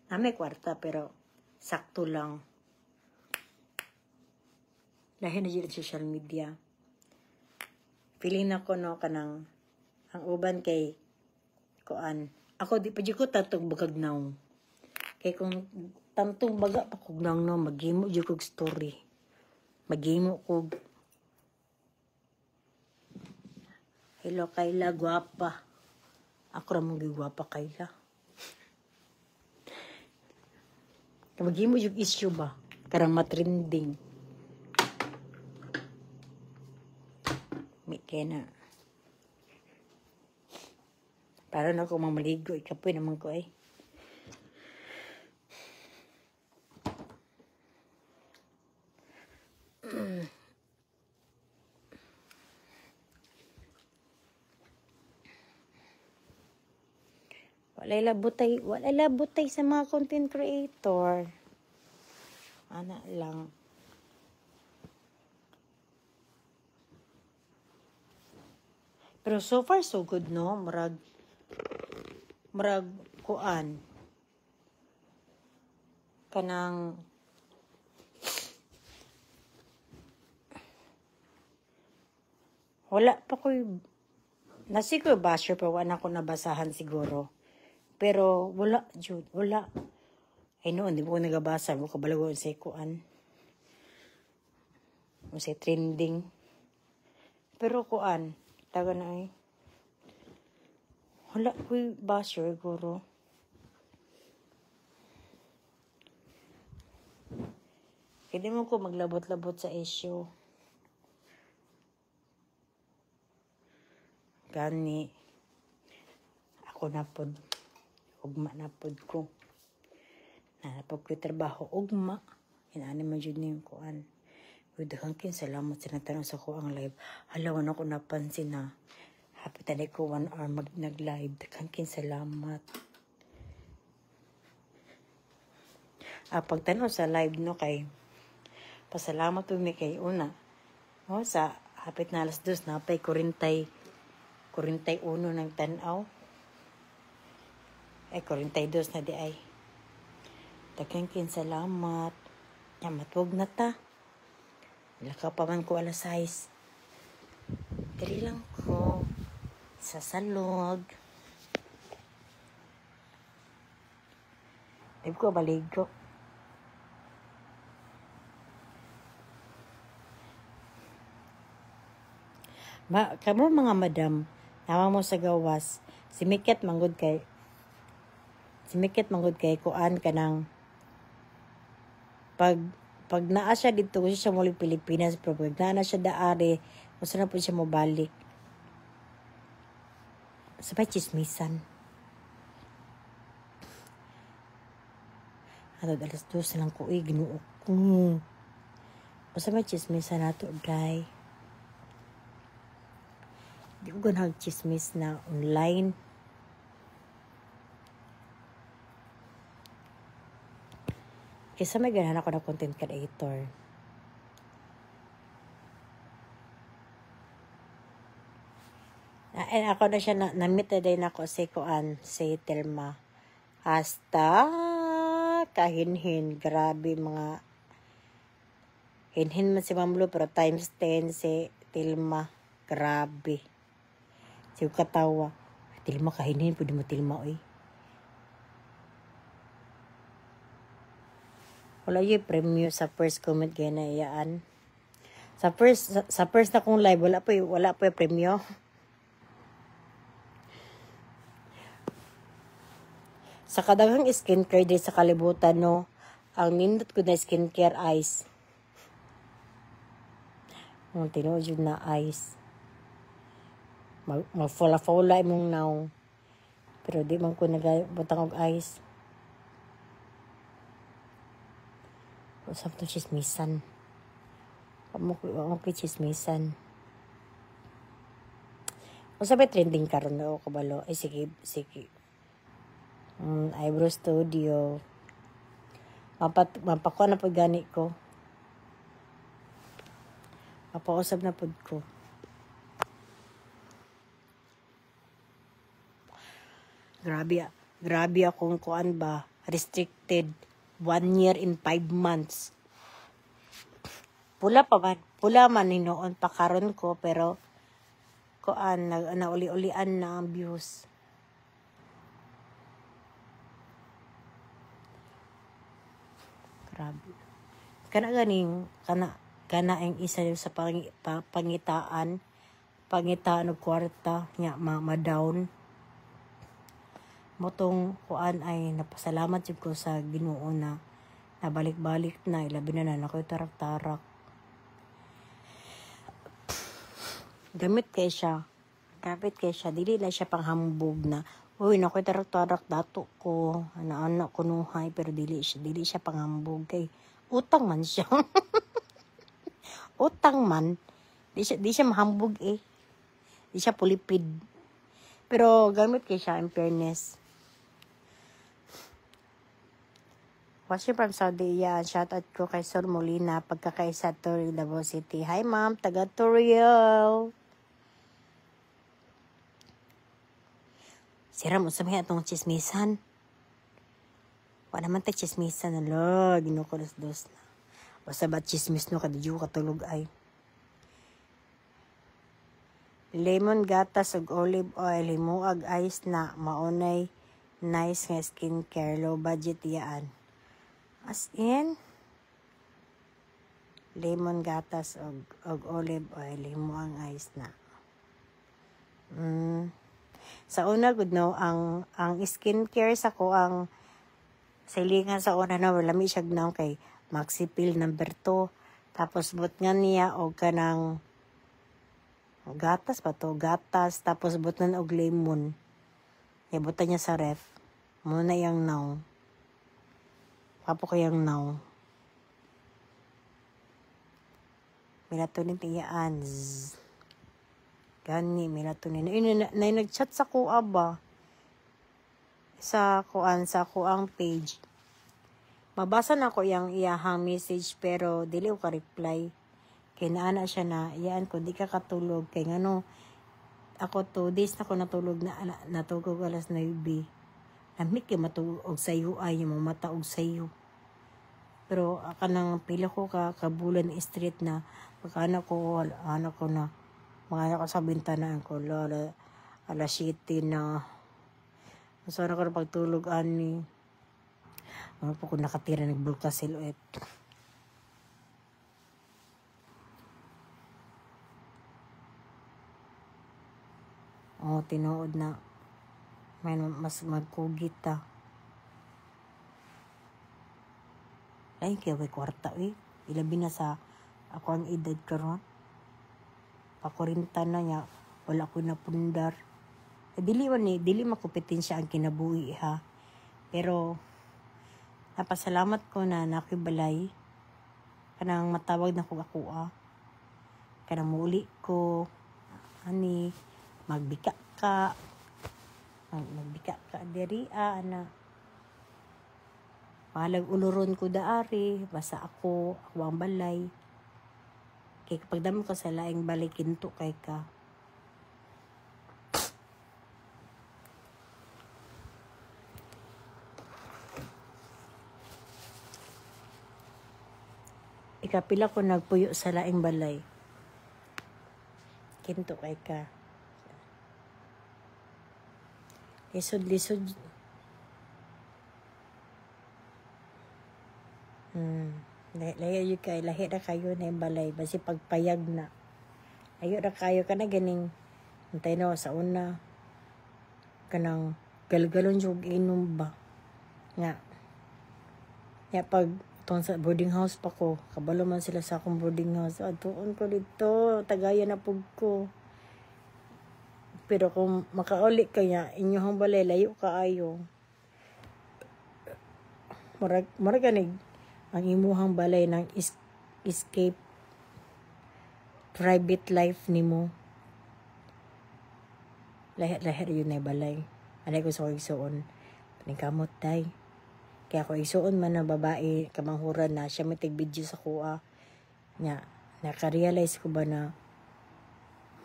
Na may kwarta pero sakto lang. Lahi na jud ang social media. Feeling na ko no, kanang ang uban kay kuan. Ako di pa jud ko tantong bagag nawong. Kay kung tantong baga pa kog nawong no, maghimo jud kog story. Maghimo kog. Hello Kayla, guwapa. Ako ra mong gigwapa, Kayla. Maghimo jud issue ba? Karang matrending. Mi kay na. Para na ako mamaligo, ikapoy naman ko eh. Walay labutay sa mga content creator. Ana lang. Pero so far so good no, murag kuan. Kanang wala pa ko'y nasi ko basher, pero wala ko nabasahan siguro. Pero wala jud, wala. Ay noon, di mo ko nagabasa, mo kabalo sa kuan. O sa trending. Pero kuan, taga na ay. Wala ko'y basher siguro. Kaya di mo ko maglabot-labot sa issue. Gani. Ako na pod. Ugma na pod ko. Nanapod ko trabaho. Ugma. Inaani man jud ni yung kuan. Uy, daghang kin salamat sa nagtanong sa ko ang live. Hala, wala ko napansin na. Happy tali ko 1 hour nag-live. Daghang kin salamat. Ah, pagtanaw sa live no, kay pasalamat mi kay una. Oh, sa hapit na alas 2 napay 41 ng tanaw. Ay, 42 na di ay. Daghang kin salamat. Ya, matwog na ta. Lakaw pa man ko alas 6. Diri lang ko sa salog. Di ko baligo. Ma, kamo mga madam, nawa mo sa gawas, si Miket manggod kay kuan, kanang pag naa siya dito, gusto siya muli Pilipinas, pero pag naa na siya daari, gusto na po siya mobalik. Sabay chismisan. Ato alas 2 lang ko, eh, Ginoo ko. Basta may chismisan nato, day. Di ko ganahag chismis na online. Kaysa may ganahan ako na content creator. Na, and ako na siya, na, na-meet na din ako si Kuan, si Telma. Hasta kahinhin, grabe mga hinhin man si Ma'am Lu, pero times 10 si Tilma. Grabe. Si katawa. Tilma kahinhin, pwede mo Tilma, oy. Wala yung premyo sa first comment kaya na iyaan. Sa first na kong live, wala pa yung premyo. Sa kadaghang skincare din sa kalibutan, no, ang nindot ko na skincare, ice. Ang tinuod yun na ice. Mag-fola-fola imong nawong. Pero di man ko nagabutang og ice. Usap to chismisan. Wa mo ko chismisan. Unsa ba trending karon no kabalo? Ay sige, sige. Eyebrow studio. Mapakuha na pag gani ko. Mapausab na pud ko. Grabe, grabe akong kuan ba, restricted. 1 year and 5 months. Pula pa man, pula man hinuon pa karon ko, pero kuan, nauli-ulian na ang views. Grabe. Kana ganing, kana ang isa sa pangitaan og kwarta nya ma-down. Motong kuan ay napasalamat jud ko sa Ginoo na nabalik-balik na, ilabi na na ako'y tarak-tarak. Gamit kay siya. Gamit kay siya. Dili na siya panghambog na, uy, nakoy tarak-tarak dato ko, ana-ana kunuhay, pero dili siya panghambog kay utang man siya. Utang man. Di siya mahambog eh. Di siya pulipid. Pero gamit kay siya in fairness. Watching from Saudi, yeah. Shout out ko kay Sir Molina, pagkakaisa Torreal, Davao City. Hi ma'am, taga Torreal. Sira mo sa mga atong chismisan. Wala naman tayo chismisan. Ala, ginukulos dos na. Basta ba chismis no, kadyo katulog ay. Lemon gatas ug olive oil, himuag ice na, maunay nice nga skincare, low budget yaan. As in, lemon gatas og olive oil, himuang ice na. Sa una gud no, ang skincare sa ko ang silingan sa una no, lami siya gnaw kay Maxipil number 2. Tapos butngan niya og kanang gatas pa to, gatas, tapos butngan og lemon. Ibutan niya sa ref. Muna yang now. Papo ko yung now. Melatonin tiyaan. Gani, melatonin. Na nag-chat sa kuha ba? Sa kuan, sa kuang page. Mabasa na ko yang iyahang message pero dili ko ka-reply. Kay naana siya na, iyaan ko, di ka katulog. Kay ngano, ako 2 days na ko natulog na natulog alas 9. Lamig kay matulog og sayo ay yung mata og sayo. Pero kanang pila ko ka kabulan street na pagkana ko anak ko na mga ko sa bintana ko lola alas 7 na. Masara ko na pagtulog ani. Ano po ko nakatira nagbulka silhouette. Oh, tinuod na. May mas magkugit ta. Ay, kaya may kwarta eh. Ilabi na sa ako ang edad karon. Pa-40 na niya. Wala ko napundar. Eh, dili man eh. Dili makumpetensya ang kinabuhi ha. Pero, napasalamat ko na nakibalay. Kanang matawag na ko ako ah. Kanang muli ko. Ani, magbika ka. Magbika ka diri ah, ana. Malag uluron ko daari, basta ako ang balay. Kay kapag damo ka sa laing balay, kinto kay ka. Ikapila ko nagpuyo sa laing balay. Kinto kay ka. Lisod, lisod. Lahi yun kay, lahi na kayo na yung balay. Basi pagpayag na. Layo na kayo ka na ganing. Antay na sa una. Kanang galgalon yung inom ba. Nga. Nga pag itong sa boarding house pa ko. Kabalo man sila sa akong boarding house. Atuon ko dito. Tagayan na pug ko. Pero kung makauli kaya, inyong balay, layo kaayo. Murag ganig, ang imuhang balay ng escape private life nimo. Lahi-lahi yun na balay. Anay ko sa igsuon. Paningkamot day. Kaya ako igsuon man na babae, kamanghuran na, siya may tig-video sa kuha. Nya, Naka-realize ko ba na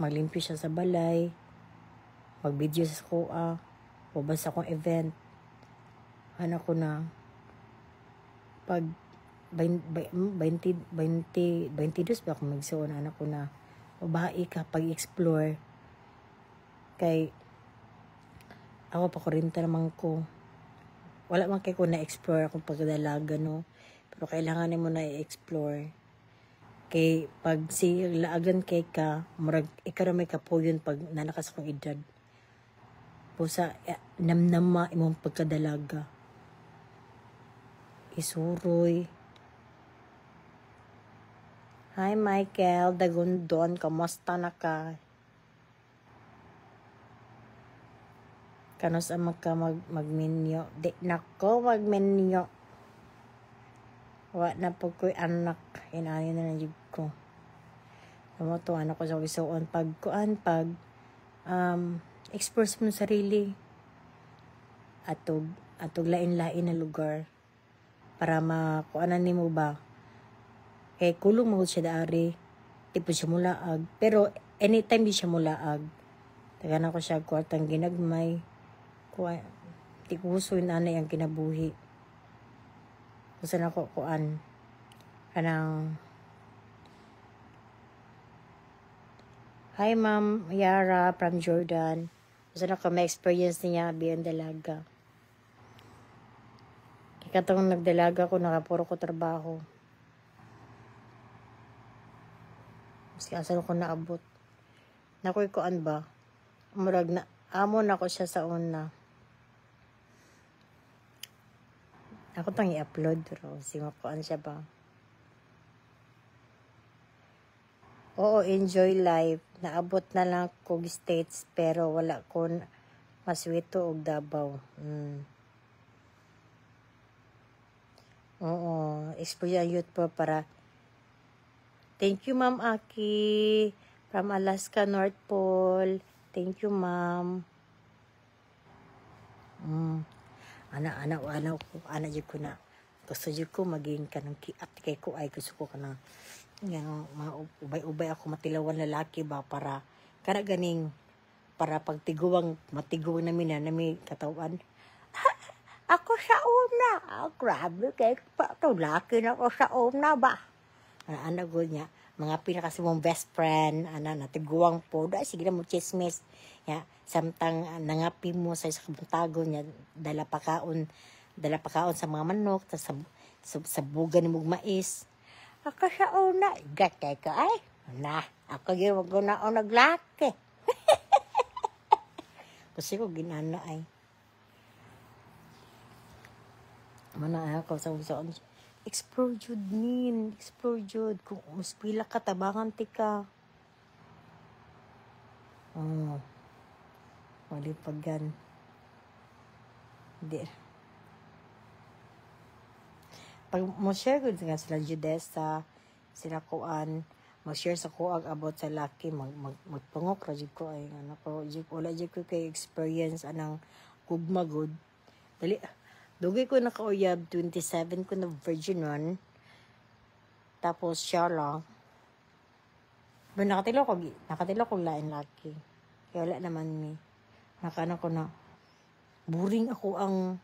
maglimpyo siya sa balay, mag-video sa kuha, o ba sa akong event. Ano ko na, pag 20, 20, 20, 22 ba ako magsuon, anak ko na, babae ka, pag-explore. Kay, ako pa 40 naman ko. Wala man kay ko na-explore akong pagdalaga, no? Pero kailangan mo na i-explore. Kay pag si laagan kay ka, murag ikaw ra may kapuyon pag nanakas akong edad. Pusa, eh, namnama imong pagkadalaga. Isuroy. Hi, Michael Dagundon, kamusta na ka? Kanos ang magka magminyo? Di nako magminyo. Wa na po ko'y anak. Inani na lang jud ko. Amo to, anak ko sa isuon. Pag kuan, pag explore sa mong sarili. Atog lain-lain na lugar. Para makuanan nimo ba? Kay kulong mo siya daari. Di po siya mulaag. Pero anytime di siya mulaag. Taga na ko siya kwartang ginagmay. Kuha, di ko gusto yun anay ang kinabuhi. Gusto na ko kuan. Kanang Hi, Ma'am Yara from Jordan. Gusto na ko ma-experience niya bilang dalaga. Kaya katong nagdalaga ko, nakapuro ko trabaho. Maski asa ko naabot. Nakoy kuan ba? Murag na, amo na ko siya sa una. Ako tang i-upload pero si makuan siya ba? Oo, enjoy life. Naabot na lang kog States pero wala ko maswito og Davao. Oo, explore ang youth po para. Thank you, Ma'am Aki from Alaska North Pole. Thank you, Ma'am. Ana, ana, ana ko, ana jud ko na. Gusto jud ko maging kanang kiat kay ko ay gusto ko kanang nga mga ubay-ubay ako matilawan lalaki ba para kana ganing para pagtiguang matiguang namin na nami katawan. Ako sa una. Ah, grabe kay pa to laki na ako sa una ba. Ana ana gud niya mga pinaka mong best friend ana natiguang po da sige na mo chismis ya samtang nangapi mo sa isa kabuntagon niya dala pakaon sa mga manok ta sa bugan ni mong mais. Ako sa una gatay ka ay na ako gyud wag na naglaki. Kasi ko ginana ay mana ako sa sa explore jud nin, explore jud kung mas pila ka tabangan ti ka. Oh, malipagan di pag mo share gud nga sila Judesa sila kuan mag-share sa kuag about sa laki mag, mag magpangok ra jud ko ay ano ko jud wala jud ko kay experience anang gugma gud. Dali dugay ko nakauyab, 27 ko na virgin one. Tapos siya lang. Pero nakatilo ko lain laki. Kaya wala naman mi. Nakana ko na boring ako ang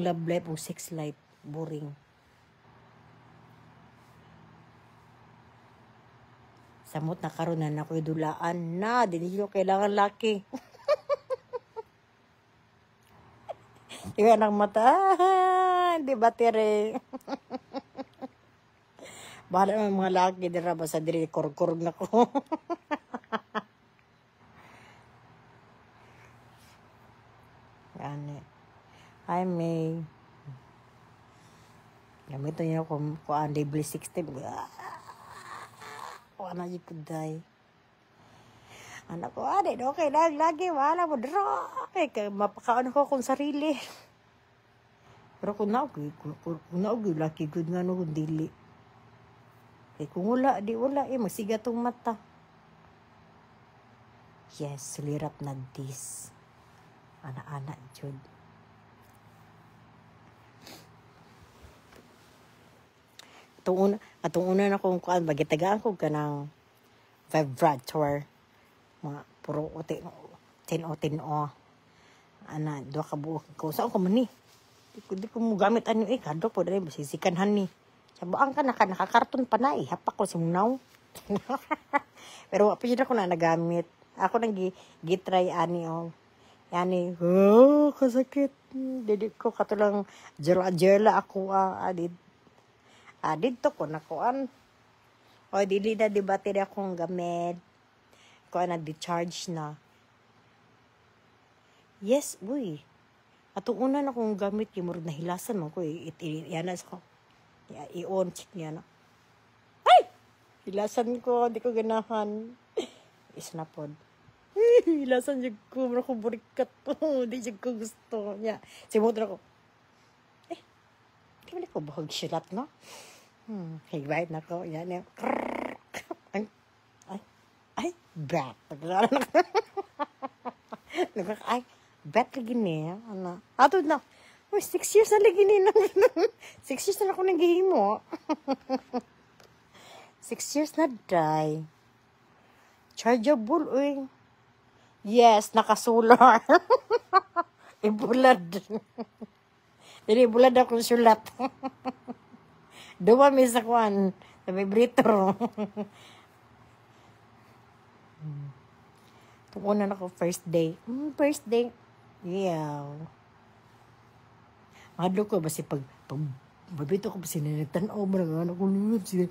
love life o sex life. Boring. Samot na karon na nakoy dulaan na, dili ko kailangan laki. Iwan ang mata. Di ba, tire? Bahala naman mga laki dira basta diri korkorog na ko. Gani. Hi, May. Gamiton niyo kung kuan level 60. Kuan na jud ko day. Anak ko, ade, okay lang, lagi, wala mo, draw. Kay mapakaon ko kung sarili. Pero kung naogi, kung naogi, lucky good nga no, kung dili. Kay kung wala, di wala, eh, magsiga tong mata. Yes, sulirap na this. Ana-ana, jud. Atong una na kong kuan, bagitagaan ko kanang vibrator. Mga puro ote, tino tino. Ana, duha ka buok ko. Saan ko man ni? Di ko mo gamit ano eh. Kado po dali, sisikanhan ni. Sabaan ka, nakakarton pa na eh. Hapak ko simunaw. Pero wa pa jud ako na nagamit. Ako nang gitry ani oh. Yani, oh, kasakit. Dili ko katulang jela-jela ako ah, adid. Ah, didto ko nakuan. O, dili na di battery akong gamit. Kuan na, di-charge na. Yes, uy. Atong una na kong gamit, yung murag nahilasan man ko. Yana sa ko. I-on check niya na. Ay! Hilasan ko, di ko ganahan. Isa na pod. Hilasan jud ko, murag ko burikat. Di jud ko gusto niya. Simot na ko. Eh, di man ko bahag silat, no? Higbayit na ko. Yan, yan. Ay, ay, ay, bat. Pagkakala na ko. Ay, bet lagi niya. Ano? Ato na. Uy, 6 years na lagi ni. 6 years na ako naghihimo. 6 years na, day. Chargeable, uy. Yes, nakasolar. Ibulad. Dili, bulad akong sulat. Duwa mi sa kuan, sa vibrator. Tukunan ako first day. First day. Yeah. Mahadlok ko ba si pag babito ko ba si nagtanaw mo na ano ko lunod si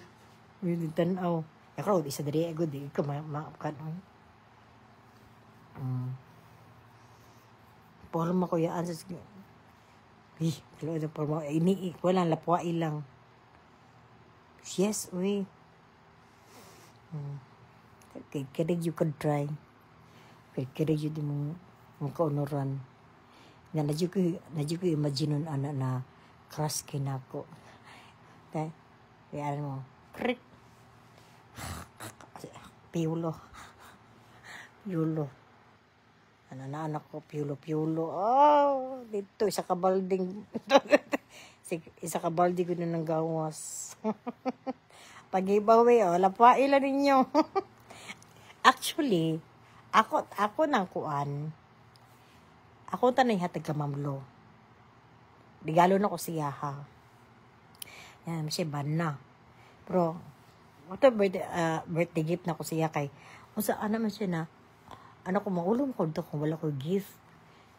nagtanaw. Ako isa diri ako di ko ma, ma kan. Porma ko yaan sa. Eh, kilo ito porma ini wala lapwa ilang. Yes, uy. Okay, kaya you could try. Kay kaya yun di mo mo kaunuran. Na na ko imagine ana na crush kinako. Okay? Kaya mo, krik. Piulo. Piulo. Ano na anak ko, piulo, piulo. Oh, dito, isa ka balding. Isa ka balding ko na ng gawas. Pag-giveaway, oh, lapwa ninyo. Actually, ako nang kuan. Ako tanay hatag ka mamlo. Regalo na ko siya ha. Yan, siya ban na. Pero, ito birthday gift na ko siya kay, unsa ana man siya na, ano ko maulong ko dito kung wala ko gift.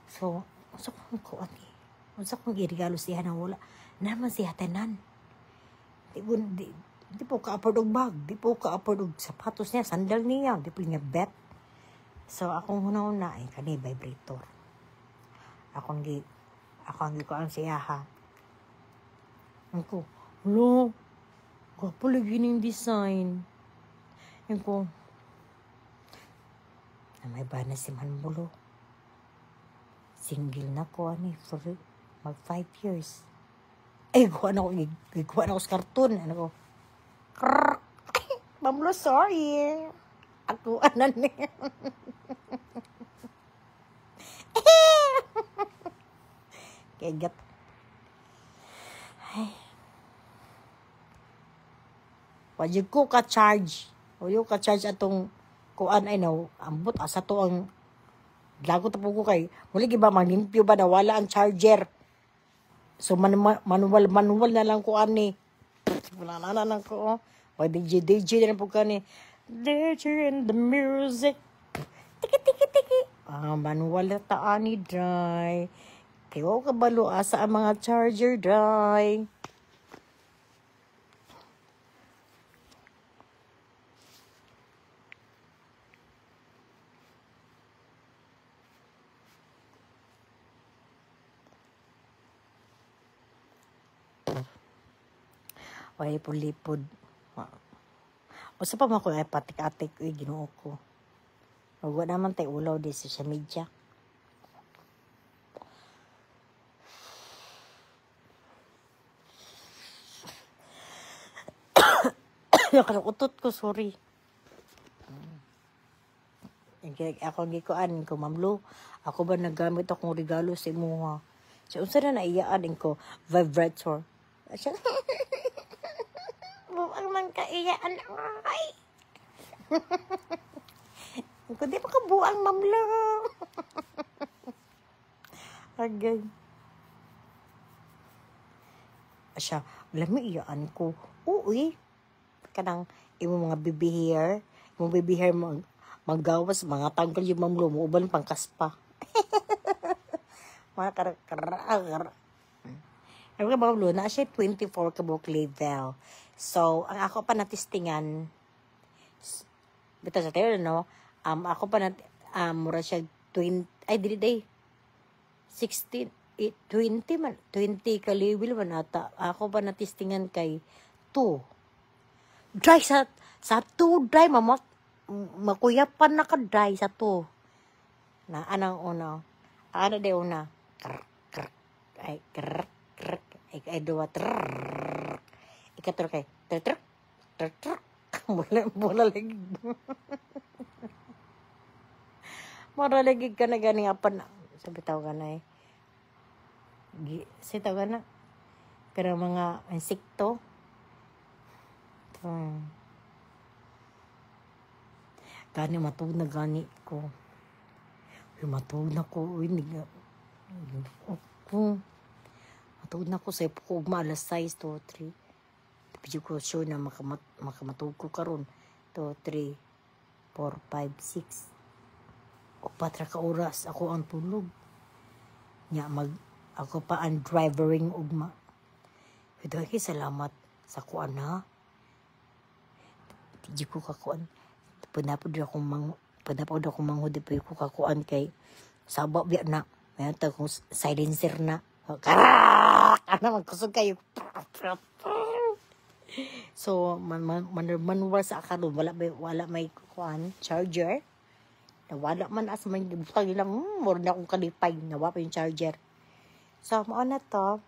So, unsa kong kuan eh. Unsa kong iregalo siya na wala. Naman siya tanan. Di po ka-afford og bag, di po ka-afford og sapatos niya, sandal niya, di po niya bet. So, akong huna-huna ay kani vibrator. Akong gikuan siya ha. Ako, lo, gwapo lagi ning design. Ako, na may bana si Manbulo. Single na ko, ani, for mag 5 years. Ay, kuha na ko sa karton. Ano ko? Krrrk. Mamlo, sorry. Ako, ano ni. Kaya gat. Ay. Wajib ko ka-charge. Wajib ko ka-charge atong kuan ay no. Ambot asa to ang lagot po ko kay muli ba manglimpyo ba na wala ang charger. So manual manual na lang ko ani. Wala na na lang ko. Oh. O DJ DJ na po kani. DJ in the music. Tiki tiki tiki. Ah, manual na ta ani dry. Kaya ka balo asa ang mga charger dry. Way lipod. O sa pa man ko ay patik-atik uy Ginoo ko. Wag naman tay ulaw di sa social media. Nakakutot ko, sorry. Ako gikuan ko, Ma'am Lu, ako ba naggamit akong regalo sa imuha? So, unsa na naiyaan ko, vibrator. Siya, man ka iya ay. Kung di pa ka buang, Ma'am Lo. Agay. Siya, alam mo, iyaan ko. Oo eh. Kanang imo mga baby hair, imo baby hair mag magawas, mga tanggal yung, Ma'am Lo, mo uban pang kaspa. Mga kar kar kar. Ay, Ma'am Lo, na siya 24 ka buok level. So, ang ako pa natistingan, bitaw sa tayo, no? Ako pa na, mura siya 20, ay, dili day, 16, 20 man, 20 ka level man ata. Ako pa natistingan kay 2. Dry sa 2 dry, mama, makuyapan na ka dry sa 2. Na, anang una? Ano de una? Krr, krr, ay, krr, krr, ay, ay, duwa, trrr. Ikatlo kay, trr, trr, trr, trr. Mula, mula lagi. Mura lagi ka na gani apan. Sabi tawag ka na eh. Si tawag na. Pero mga insekto. Gani matug na gani ko. Uy, matug na ko. Uy, niga. Ko. Matug na ko sa ko ugma alas 6, 2, 3. Di ko sure na makamatug ko karon. 2, 3, 4, 5, 6. 4 ra ka oras ako ang tulog. Nya mag ako pa ang drivering ugma. Dahil salamat sa kuan ha. Di ko kakuan. Panapod akong mang panapod akong manghud, di pa ko kakuan kay saba biya na. Mayon ta kung silencer na. Karak! Ano magkusog kayo. So man man man manual sa karon wala may kuan charger. Nawala man as may butang lang, mura na akong kalipay, nawa pa yung charger. So mao na to.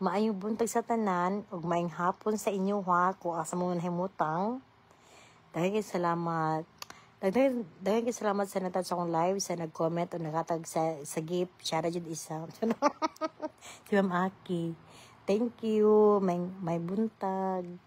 Maayong buntag sa tanan ug maayong hapon sa inyo ha kung asa mo nahimutang. Dahil salamat. Dahil dahil salamat sa natad sa akong live, sa nag-comment o nakatag sa gift. Shara jud isa. Si Ma'am Aki. Thank you. May buntag.